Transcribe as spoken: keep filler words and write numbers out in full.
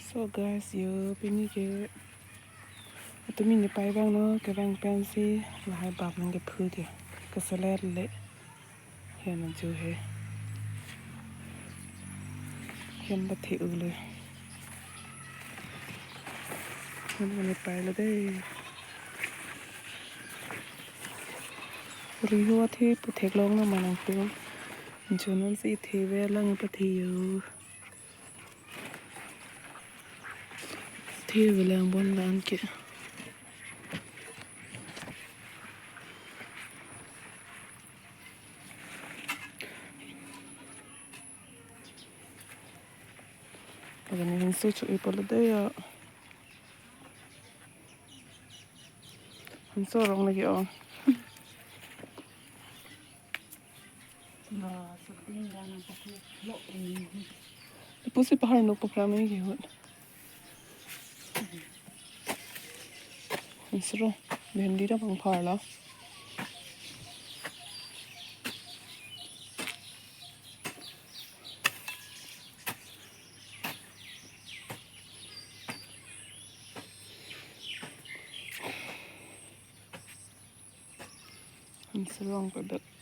So guys, yo pini ke atumi ne pai abang no kevang pensi lahai bap nangkephu dia. Keselet le. Hem aju he. Hem pathe-o le. Hem ne pai lo dei. Riho athe putheklong na manang tu. Jonan si the ve lang pathe-o. Thevelang bon lang ke. Lapen ne hanso cho-e pulo dei ya. Hanso arong lake o. Lapusi pahar nok paprame ke hut. Hanso, bhendi ta pangpharlo. Hanso arong pabep.